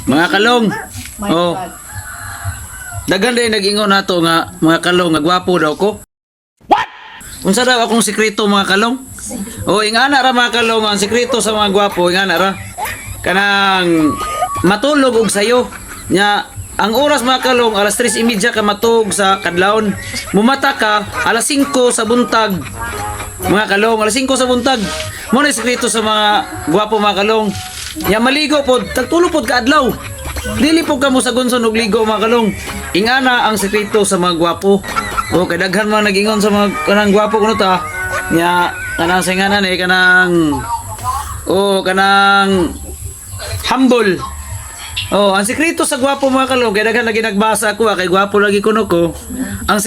Mga kalong. My Oh. God. Daghan din nag-ingon nato nga mga kalong nga gwapo daw ko. What? Unsa daw akong sekreto, mga kalong? O ingana ra, mga kalong, ang sekreto sa mga gwapo ingana ra. Kanang matulog og sayo. Nya ang oras, mga kalong, alas 3:30 ka matug sa kadlawon. Mumata ka alas 5 sa buntag. Mga kalong, alas 5 sa buntag. Mo na sekreto sa mga gwapo, mga kalong. Nya maligo pod, tagtulo pod ka adlaw. Dili po ka mo sa gunson og ligo, mga kalong. Ingana ang sekreto sa mga gwapo. O kay daghan mga nag-ingon sa mga kanang gwapo kuno ta. Nya kanang sa ingana ni kanang o kanang humble. Oh, ang sekreto sa gwapo, mga kalong, kay daghan lagi nagbasa ako ah, kay gwapo lagi kuno ko. Ang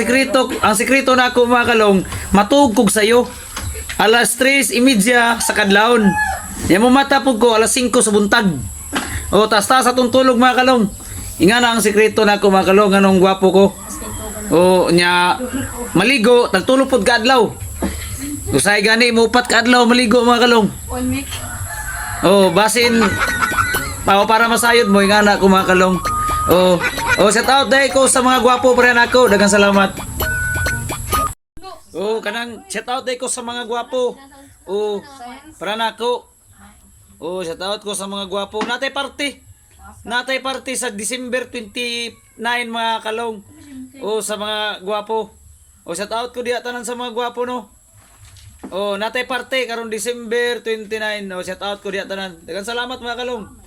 sekreto nako, mga kalong, matug kog sayo. Alas 3:30 sa kadlawon. Nya mo mata pud ko alas 5 sa buntag. Oh, tas tas atong tulog, mga kalong. Ingana ang sekreto nako, mga kalong, anong gwapo ko. Oh, nya maligo, tagtulo pod ka adlaw. Usahay gani mupat ka adlaw maligo, mga kalong. One week. Oh, basin pao para masayod mo ingana ko, mga kalong. Oh, shout out dahil ko sa mga gwapo pre nako. Daghang salamat. Oh, kanang shout out dahil ko sa mga gwapo. Oh, para nako. Oh, shout out ko sa mga gwapo. Natay party. Natay party sa December 29, mga kalong. Oh, sa mga gwapo. Oh, shout out ko diha tanan sa mga gwapo, no. Oh, natay parte karon December 29. Oh, shout out ko diha tanan. Daghang salamat, mga kalong.